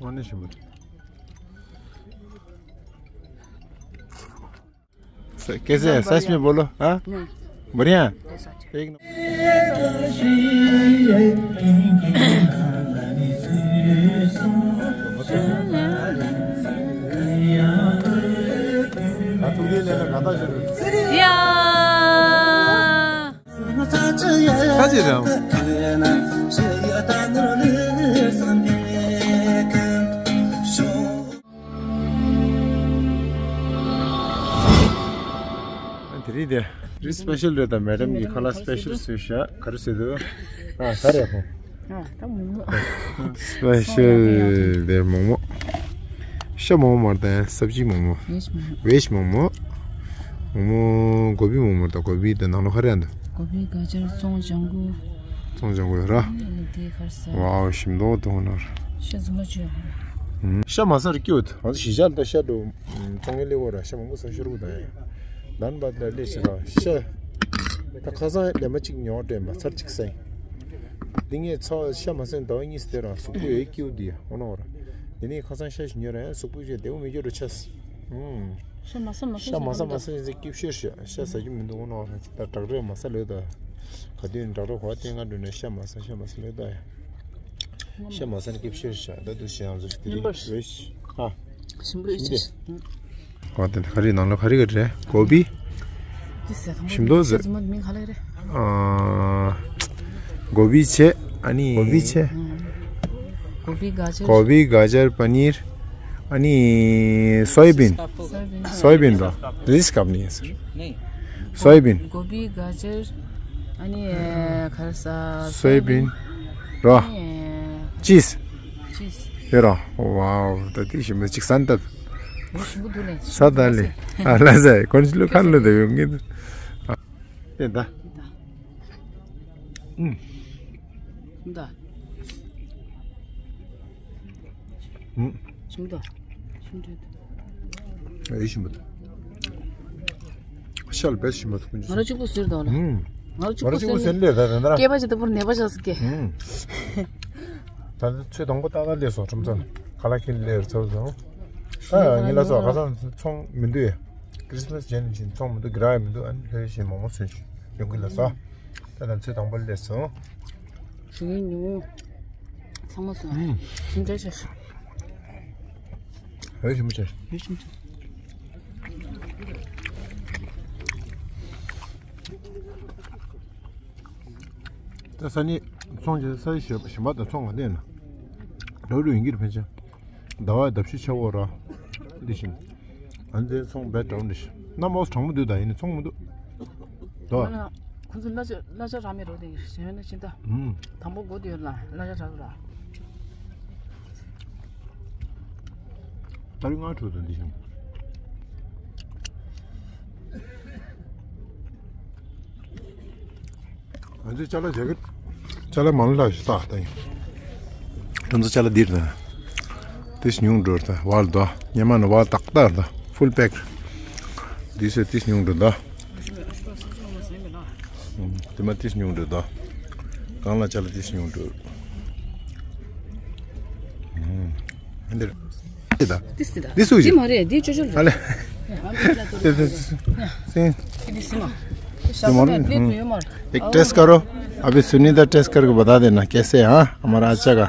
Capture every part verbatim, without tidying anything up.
ཨ་ནི་ཞིམ་པོ། कैसे है? सच में बोलो, हाँ? नहीं। बढ़िया? एक नंबर। या। དེ་རིང་དེ་རིང་སི་པེ་ཤལ་རེད། ད་མེ་ཌམ་གྱིས་ཁ་ལག་སི་པེ་ཤལ་བཟོས་ཤག་ག་རེ་བཟོས་འདུག་ཨ་ད་རེད་ཧོ། ཨ་ད་མོག་མོག་སི་པེ་ཤལ་དེ་མོག་མོག་ཤ་མོག་མོག་མ་རེད། ད་སབ་ཇི་མོག་མོག་ཝེཇ་མོག་མོག་ཝེཇ་མོག་མོག་མོག་མོག་གོ་བི་མོག་མོག་ད་གོ་བི་དེ་ནང་ལོགས་ག་རེ་ཡང་འདུག་གོ་བི་ག་ཅར་ཙོང་ལྗང་གུ། ཙོང་ལྗང་གུ་ར། དེ་ཁར་ས། ཝའོ་ཞིམ་མདོག་མདོག་ནོར། ཤ་རྫུན་མ་བཅོས། ཤ་མ་ཟ་རུ་སྐྱོད། ང་ཚོ་གཞིས་ཆགས་ལ་ཤ་འགྲོ། ཙོང་ངེ་ལེ་བོ་ར་ཤ་མང་པོ་ཟ་ཤོར་བུ་དང་ཡ། ལན་པ་ལ་ལས་ཤི་ར་ཤ། ད་ཁ་སང་ལས་མ་གཅིག་ཉོ་སྤྲད་མ་ཚར་གཅིག་ཟ་ཡིན། འདི་ངས་ཚ་བ་ཤ་མ་ཟ་ཟླ་བ་གཉིས་སྟེ་རང་གཟུགས་པོ་ཡོད་སྐྱིའུ་འདི་ཡ་ཨོ་ནོ་ར། དེ་ནས་ཁ་སང་ཤ་ཞིག་ཉོ་ར་ཡང་གཟུགས་པོ་ཞིག་བདེ་བོ་མི་སྐྱོ་རུ་ཆས། ཤ་མ་ཟ་མ་ཟ་ཤ་མ་ཟ་མ་ཟ་ཡིན་ཟེར་སྐྱིད་ཤོར་ཤ་ཤ་ཟ་རྒྱུ་མི་འདུག་ཨོ་ནོ་ར། ད་བྲག་རི་མ་ཟ་ལོས་ད། ག་དུས་བྲག་རི་གོ་བ་བསྟན་ང་འགྲོ་ནས་ཤ་མ་ཟ་ཤ་མ་ཟ་ལོས་ད་ཡ། ཤ་མ་ཟ་ནས་སྐྱིད་ཤོར་ཤ་ད་དུ་ཤ་ཡང་ཟེར་དེ་རིང་ཧ། ཞིམ་པོ་ཡོད་ཅེས། ཨོ་དེ་ག་རེ་ནང་ལ་ག་རེ་ག་རེ་གོ་བི། ཞིམ་མདོག་ཟེར། མིང་ག་ལ་རེད། ཨ་གོ་བི་ཆེ། ཨ་ནི་གོ་བི་ཆེ། གོ་བི་ག་ཅར། གོ་བི་ག་ཅར་པ་ནིར། ཨ་ནི་སོ་ཡ་བིན། སོ་ཡ་བིན་རོ། རིས་ཀབ་ནི་ཟེར། སོ་ཡ་བིན། གོ་བི་ག་ཅར། ཨ་ནི་ཁར་ས། སོ་ཡ་བིན་རོ། ཅིས། ཅིས། ཡོད་རོ། ཝའོ་ད་དེ་ཞིམ་པོ་ཅིག་ཟན་ཏབ། ཞིམ་པོ་འདུག་ལེ། ས་ད་ལེ། ཨ་ལ་ཟ་ཡི་ཀོན་ཅི་ལོ་ཁ་ལོ་དེ་ཡོང་གི་འདུག་དེ་ད། ཨུམ། ཞིམ་ད། ཨུམ། ཞིམ་ད། ཞིམ་ད། ཨེ་ཞིམ་པོ་འདུག་ཤལ་བེས་ཞིམ་པོ་འདུག་ང་རང་གཅིག་པུ་ཟེར་དང་ལ། ཨུམ། ང་རང་གཅིག་པུ་ཟེར་ལེ་ད་ད་ད་ར། སྐྱེས་པ་ཅིག་ད་བུར་ནད་པ་ཆགས་སུ་སྐྱེ། ཨུམ། ད་ལྟ་ཚོད་དང་པོ་ཏག་ཏག་ལས་སོ་ཁྲོམ་ཚང་ཁ་ལག་ཁྱེར་ལས་ཚོ་ཚང་། ཨ་ཉི་ལ་སོ་ཁ་སང་ཚོང་མི་འདུག་ཡ། ཁྲིས་མས་ཇན་ཅིན་ཚོང་མི་འདུག་གི་ར་ཡ་མི་འདུག་ཨ་ནི་ལྷོད་ཞིང་མོག་མོག་ཚོན་ཞིང་ཡོང་གི་ལ་སོ། ད་ལྟ་ཚོད་དང་པོ་ལས་སོ། ཞུ་ཡིན་ཉུང་། ཚང་མ་སོང་། ཨུམ། ཞིམ་ཆ་ཆ། ཧེ་ཞིམ་ཆ། ཧེ་ཞིམ་ཆ། ད་ས་ནི་ཚོང་ཆེ་ས་ཡི་ཞེ་ཞེ་མ་དང་ཚོང་ག་ནས་ན། ལོ་རུ་ཡིན་གྱི་རེད་ཕན་ཆད། ཟླ་བ་ཡི་ཟླ་ཕྱི་ཆ་བོ་ར། འདི་བཞིན། ཨ་ནི་ཚོང་བས་གྲང་འདི་ཤི། གནམ་འོག་གྲང་མོ་འདུག་ད་ཡིན་ནི་ཚོང་མི་འདུག་ད། ཁོང་ཚོ་གླ་ཆ་གླ་ཆ་རག་མེད་རོ་དེ་གཞན་ན་ཕྱིན་ད། ཨུམ། དང་པོ་སྒོ་དེ་ཡོད་ལ་གླ་ཆ་རག་ར། ད་རིང་ང་ཁྲོད་དུ་འདི་བཞིན། ང་ཚོའི་ཅ་ལག་རྒྱག་གི་ཅ་ལག་མང་ལ་ཞིག་བཏགས་ད་ཡིན། ང་ཚོ་ཅ་ལག་འདིར་ད། ཏིས་ཉུང་འགྲོ་ད་བལ་ད་ཉི་མ་ནི་བལ་ཏག་ཏག་ད་ཕུལ་པེག་འདི་ཚོ་ཏིས་ཉུང་འགྲོ་ད། དེ་མ་ཏིས་ཉུང་འགྲོ་ད། གང་ལ་ཅ་ལག་ཏིས་ཉུང་འགྲོ། འདིར། ཏིས་ད། ཏིས་ད། ཏིས་སུ་ཅི་མ་རེད་འདི་ཅོ་ཅོ་ཨ་ལེ། ཏིས་ཏིས་ཏིས། ཏིས་ཏིས་ཏིས། एक टेस्ट करो। अभी सुनीता टेस्ट करके बता देना कैसे है, हाँ, हमारा अच्छा का।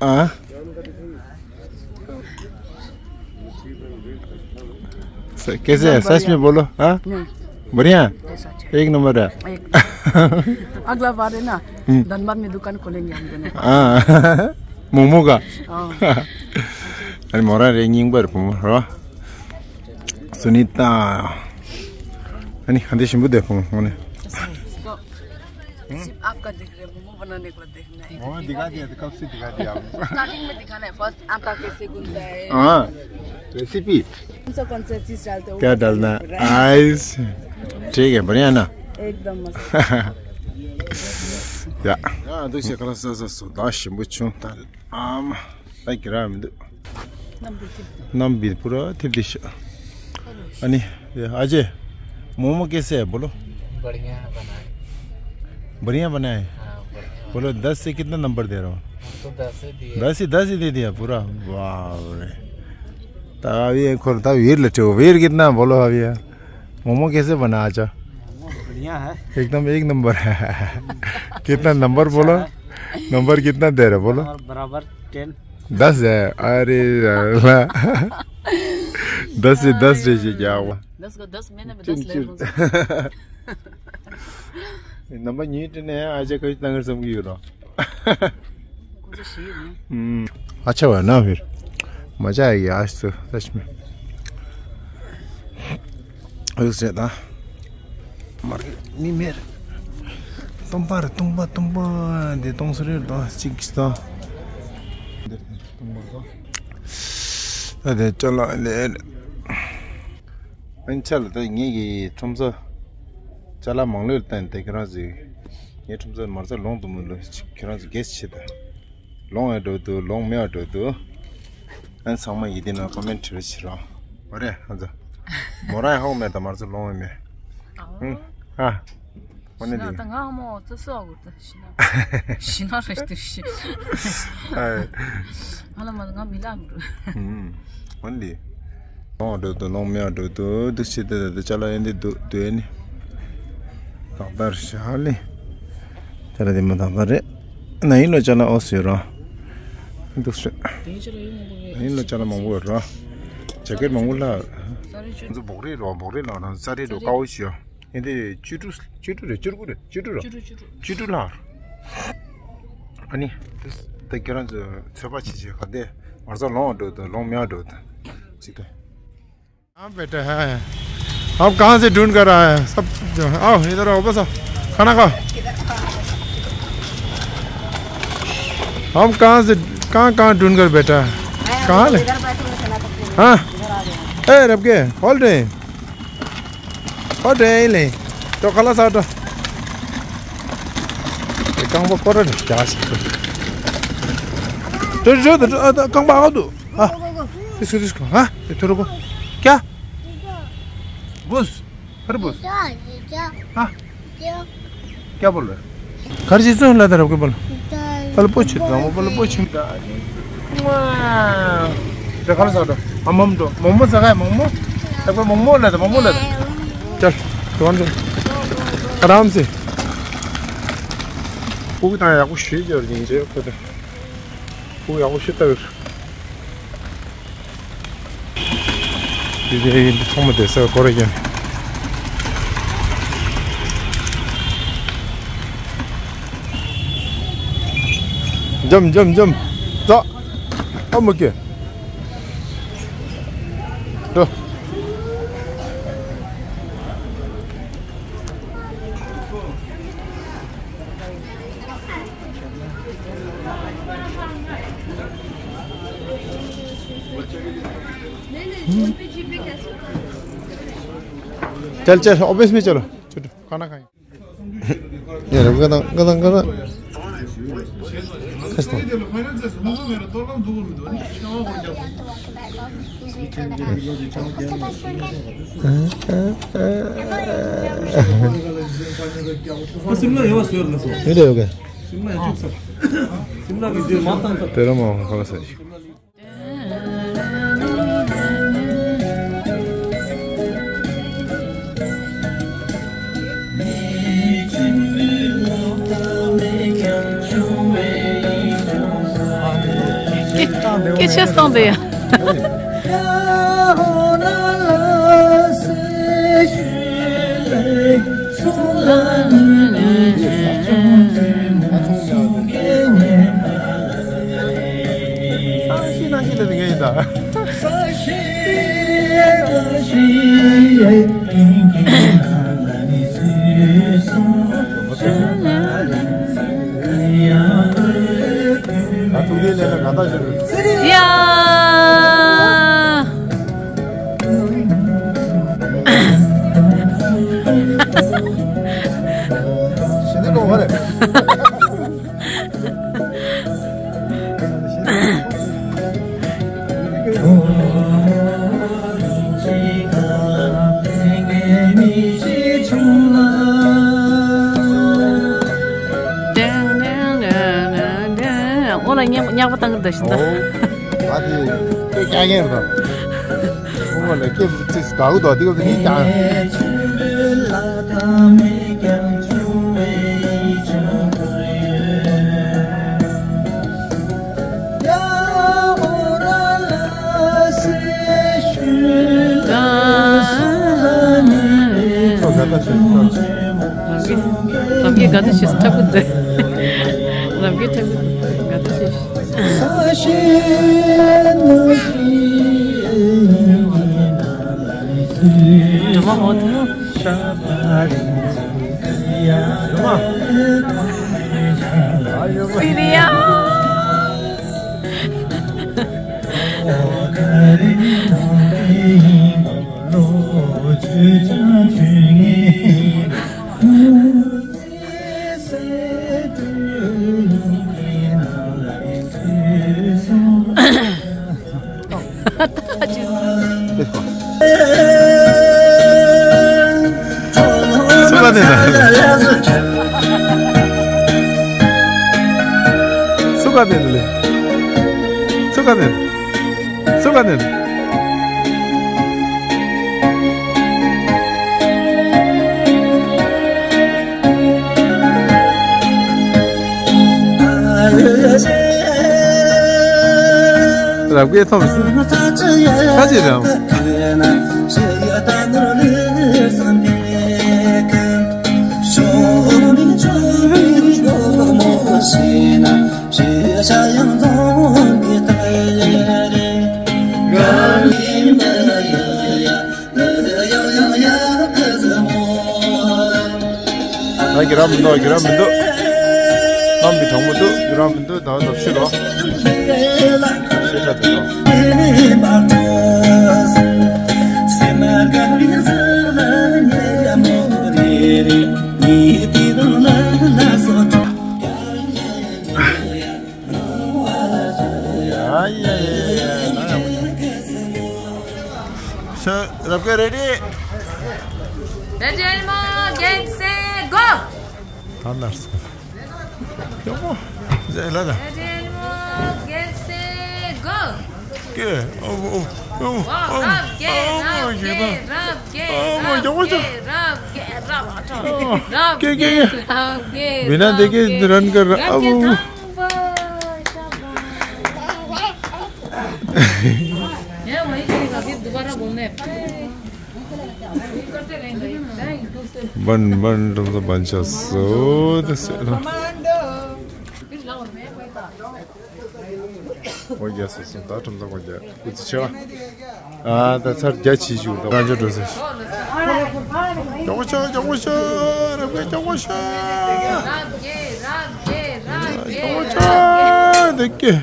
हाँ? कैसे है, सच में बोलो, हाँ? बढ़िया? एक नंबर है। अगला बार है ना, धनबाद में दुकान खोलेंगे हम दोनों। हाँ। मोमो का। अनि मोरा रे निंग बर पुम रो। सुनीता। अनि हंदे शिंबु दे पुम होने। सिर्फ आपका देख रहे हैं, मोमो बनाने को देखना है। मोमो दिखा दिया तो कब से दिखा दिया आपको? स्टार्टिंग में दिखाना है, फर्स्ट आटा कैसे गूंथता है। हाँ, रेसिपी। कौन सा कौन सा चीज डालते हो? क्या डालना है? आइस। ठीक है, बढ़िया ना? एकदम मस्त। या। या, तो इसे कलर सा सा सा दाश बुचुं ताल। आम। ད་གི་ར་མི་འདུག་རྣམ་པར་ཐིབས་པུ་ར་ཐིབས་དེ་ཤ། ཨ་ནི་ཨ་ཅེ། མོ་མོ་ཀེ་སེ་བོ་ལོ། बढ़िया बनाए। बढ़िया बनाए। हाँ, बढ़िया बनाए। बोलो, दस से कितना नंबर दे रहा हूँ? तो दस से दिए। दस ही, दस ही दे दिया पूरा। वाह रे। तब ये खोल, तब वीर लटे हो, वीर कितना बोलो अभी यार? मोमो कैसे बना आज? मोमो बढ़िया है। एकदम एक नंबर है। कितना नंबर बोलो? नंबर कितना दे रहे बोलो? और बराबर टेन। दस है। अरे अल्लाह। दस से दस दे क्या हुआ? दस को दस, मैंने भी दस ले लूँ। नंबर ཉིད་དེ་ནས་ཨ་ཅག་ག་ཅི་ཏང་གར་བསམ་གི་ཡོད་རོ། ཁོ་ཚོ་ཞིག་ཡོད་ནི། ཨ་ཆ་བ་ན་ཕིར། མ་ཅག་ཡ་ཨ་ཅག་ལ་ཤི་མེ། ཨུ་སེ་ད། མར་ནི་མེར། སྟོང་པར་སྟོང་པ་སྟོང་པ་འདི་སྟོང་སུ་རེད་ད་གཅིག་ད། སྟོང་པ་ད། ད་དེ་ཅ་ལག་ལས། ཨན་ཆ་ལ་ད་ངེད་ཀྱི་ཁྲོམ་ས་ཅ་ལག་མང་ལོས་བསྟན་ཏེ་ཁྱེད་རང་ཚོས་ངའི་ཁྲོམ་ས་མར་ཚ་ལོང་དུ་མི་ལོས་ཁྱེད་རང་ཚོ་གེས་བྱེད་ད། ལོང་ཡ་འགྲོ་འདུག་ལོང་མེ་བ་འགྲོ་འདུག་ཨན་ཚང་མ་ཡིད་དེ་ན་ཀོ་མེན་བྲིས་བྱེད་རོགས། འོ་རེད་ཨ་ཚ། མོ་རང་ཡ་ཧོག་མེད་ད་མར་ཚ་ལོང་ཡ་མེད། ཨ། ཨ། ཨོ་ནི་ཤི་ན་ད་ང་ཧ་མོ་ཙི་སོ་གུར་ད་ཤི་ན། ཤི་ན་རེད་དུ་ཤི། ཨ། ང་ལ་མ་ང་མི་ལ་མི་རུ། ཨོ་ནི། ལོང་འགྲོ་དུ་ལོང་མེ་འགྲོ་དུ་དུ་ཤི་དུ་དུ་ཅ་ལ་ཡིན་དུ་དུ་ནི། ཏག་ཏག་ཤ་ལི། ཅ་ལ་དེ་མ་ཏག་ཏག་རེད། ན་ཡིན་ལོ་ཅ་ལ་ཨོ་སི་རོ། དུ་ཤི། ན་ཡིན་ལོ་ཅ་ལ་མང་པོ་རོ། ཇེ་ཀེད་མང་པོ་ལ། ང་ཚོ་བོག་རེ་རོ་བོག་རེ་ལ་རང་ས་རེ་རོ་དཀའ་བོ་ཞིག་ཡོད། ཡིན་དེ་བཅུ་དྲུག་བཅུ་དྲུག་རེད་བཅུ་དགུ་རེད་བཅུ་དྲུག་རེད། བཅུ་དྲུག་བཅུ་དྲུག་ལྷག་ཨ་ནི། ད་ཁྱེད་རང་ཚོས་ཚོད་དཔག་བྱེད་བྱེད་ག་དེ་མར་ཚ་ལོང་འགྲོ་དང་ལོང་མེ་འགྲོ་དང་ཅི་དེ། हाँ बेटा है। अब कहाँ से ढूंढ कर आया है? सब आओ इधर आओ बस। खाना खाओ। हम कहाँ से कहाँ कहाँ ढूंढ कर बैठा है? कहाँ ले? हाँ। ए रब के हॉल रे। ཨོ་དྲན་ལེ། ཏོ་ཁ་ལ་ས་ཏོ། རྐང་པ་སྐོར་ར་རྒྱག་ཞིག་ཏོ། ཏོ་ཏོ་ཏོ་རྐང་པ་ཨ་ཏོ། ཨ། ཏི་སུ་ཏི་སུ་ཧ། ཏི་ཐོ་རོ་གོ། ཀྱ། བུས། ཧར་བུས། ཧ། ཀྱ་བོ་ལ། གར་ཞིག་སོང་ལ་ད་རབ་གི་པ་ལ། པ་ལ་པོ་ཆེ་དང་པ་ལ་པོ་ཆེ། དེ་ག་ལ་ཟ་དོ། ཨ་མམ་དོ་མོག་མོག་ཟ་ག་མོག་མོག་ད་པ་མོག་མོག་ལ་ད་མོག་མོག་ལ་ད། ཅལ། དུ་བ་འདུག་ཨ་རམ་སེ། ཕུག་དང་ཡག་པོ་ཞུས་ཀྱི་ཡིན་ཅེ་ཁོ་ད། ཕུག་ཡག་པོ་ཞུས་ད་བར། དེ་དེ་ཡིན་དུ་ཚང་མ་དེ་སར་སྐོར་ར་ཡིན། འཇམ་འཇམ་འཇམ། ད། ཨ་མ་ཀེ། ད། चल चल ऑफिस में चलो। छोटू खाना खाएं। ये रब का दंग का दंग का दंग। खस्ता। शिमला ये बस योर नसो। ये दे हो गया। शिमला ये चुप सर। शिमला की जो माता तेरा माँ खाना सही। Qu'est-ce que c'est? ཡ། ཨོ་ལ་ཉག་ཉག་པ་བཏང་གི་འདུག་ཤིང་ད། ཨོ། ད་དེ་སྐད་རྒྱག་མཁན་རེད། ཨོ་ལ་སྐད་ཅིག་དགའ་གི་འདུག་དེ་ག་ཚོད་ཀྱིས་རྒྱག་ལམ་གྱི་དགའ་སྟོན་ཞིག་འཁྲབ་གི་འདུག་ལམ་གྱི་འཁྲབ་གི་དགའ་སྟོན་ཞིག་སྒྲོལ་མ་ཧོ་ཐུ། སི་རི་ཡ། སུ་ག་ནས་ན། སུ་ག་ནས་ལེ། སུ་ག་ནས། སུ་ག་ནས། རབ་རྒྱས་ཐོབ། ཁ་ཅིག་རང་། ད་གི་ར་མི་འདུག་གི་ར་མི་འདུག་རྣམ་པའི་གྲོགས་མོ་འདུག་གི་ར་མི་འདུག་ད་ལབ་ཤི་རོ། ཤི་ཁྲ་དེ་རོ། ཤ་རབ་ཀ་རེ་ཌི། Ready, animal, game, set, go! ད་ནར་སོང་། ཡག་པོ། ལ་ལ། Ready, animal, game, set, go! ཀེ། ཨོ་ཨོ་ཨོ་ཨོ། རབ་ཀེ་རབ་ཀེ་རབ་ཀེ་ཨོ་ཡག་པོ་ཅག་རབ་ཀེ་རབ་ཀེ་རབ་ཀེ་རབ་ཀེ། ཀེ་ཀེ་ཀེ། རབ་ཀེ། बिना देखे रन कर रहा। ཨོ། ये वही करेगा, फिर दोबारा बोलने। बन बन तुम तो बन चा सो दे से ना। ཨོ་རྒྱ་སོ་སོ་ད་ཁྲོམ་ཚང་ཨོ་རྒྱ་སྐུ་ཚེ་ཆེ་བ། ཨ་ད་ཚར་རྒྱ་ཆེ་ཞུ་ད་རང་ཅག་འགྲོ་ཟེར། ཡག་པོ་ཤོག་ཡག་པོ་ཤོག་རབ་ཀེ་ཡག་པོ་ཤོག་ཡག་པོ་ཤོག་འདི་ཀེ།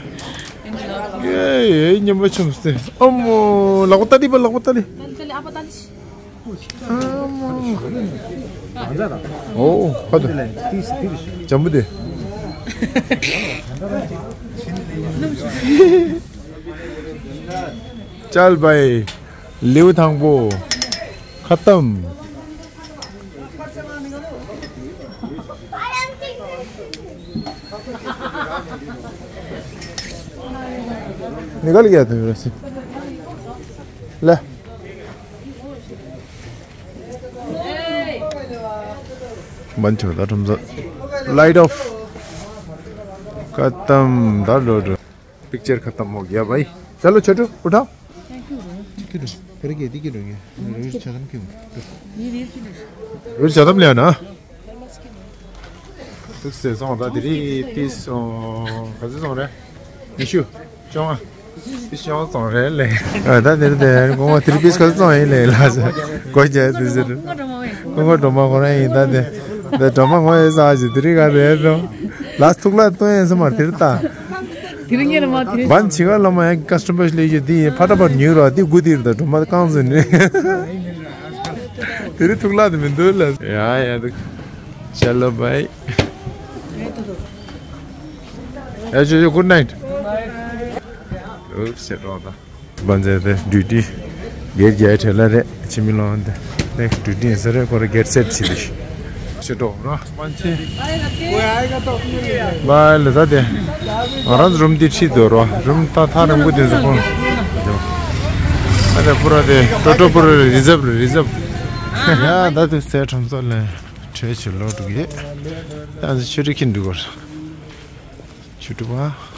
ཡེ་ཡེ་ཉམས་པ་ཆུང་སྟེ། ཨ་མོ་ལག་པ་ཏ་ལི་པ་ལག་པ་ཏ་ལི། ཨ་མོ། ཨོ་ཧ་དུ། ཇམ་བུ་དེ། चल भाई, ལེའུ་དང་པོ་ཁ་ཏམ། निकल गया था मेरे से। ले। बंद छोड़ दो तुम सब। Light of. खत्म। दा लो लो। पिक्चर खत्म हो गया भाई। चलो छोटू उठाओ। ठीक है, ठीक है, ठीक है। रोहित खत्म क्यों? रोहित खत्म लिया ना? ཐུགས་སྲས་སོང་ད་དེ་རིང་ཏིས་སོང་ག་ཚོད་སོང་རེད། ཉི་ཤུ། བཅོ་ལྔ། ཏིས་བཅོ་ལྔ་སོང་རེད་ལེ། ཨ་ད་དེ་རེད་དེ་རེད་ཁོང་མ་དེ་རིང་ཏིས་ག་ཚོད་སོང་ཡིན་ལེ་ལ་ཟེར་གོ་རྒྱ་དེ་ཟེར། ཁོང་ཁོ་སྒྲོལ་མ་ཁོ་རང་ཡིན་ད་དེ། དེ་སྒྲོལ་མ་ངོ་ཡི་ས་ཞིག་དེ་རིང་ག་རེད་དོ། ལ་ཐུག་ལ་སྟོན་ཡིན་ས་མ་དེ་རེད་ད། དེ་རིང་ངེད་ལ་མ་དེ་རིང་། བན་ཆི་ག་ལ་མ་ཡང་ཀ་སི་ཊ་མར་ལས་ཀྱི་དེ་ཡིན་ཕ་ཏྲ་པར་ཉུལ་ར་དེ་དགུ་དེ་རེད་ད་སྒྲོལ་མ་རྐང་ཟིན་ནི། དེ་རིང་ཐུག་ལ་དེ་མི་འདུག་ལ། ཡ་ཡ་དེ། चलो भाई। ए जो जो गुड नाइट। ओ सेट होता। बंदे दे ड्यूटी। गेट जाए ठेला रे। चिमी लोन दे। नेक्स्ट ड्यूटी सर कोरे गेट सेट चिली। ཆེ་འགྲོ་རོ། མ་ཚེ། བའི་ལ་ད་དེ། ང་རང་རུམ་འདི་ཁྲིད་འདུག་རོ། རུམ་ད་ཐག་རིང་པོ་དེ་ཚོ་ཁོང་། ཨ་ལེ་པུ་ར་དེ་ཀྲོ་ཀྲོ་པུ་ར་རི་ཛབ་རི་ཛབ། ཡ་ད་དེ་སའི་ཁྲོམ་ཚོ་ལ་གྲོས་ཆོད་ལོ་དྲུག་ཡོད། ད་ཚོ་ཆུ་རི་ཁྱིན་འགྲོ་གོ། ཆུ་དྲུག་པ།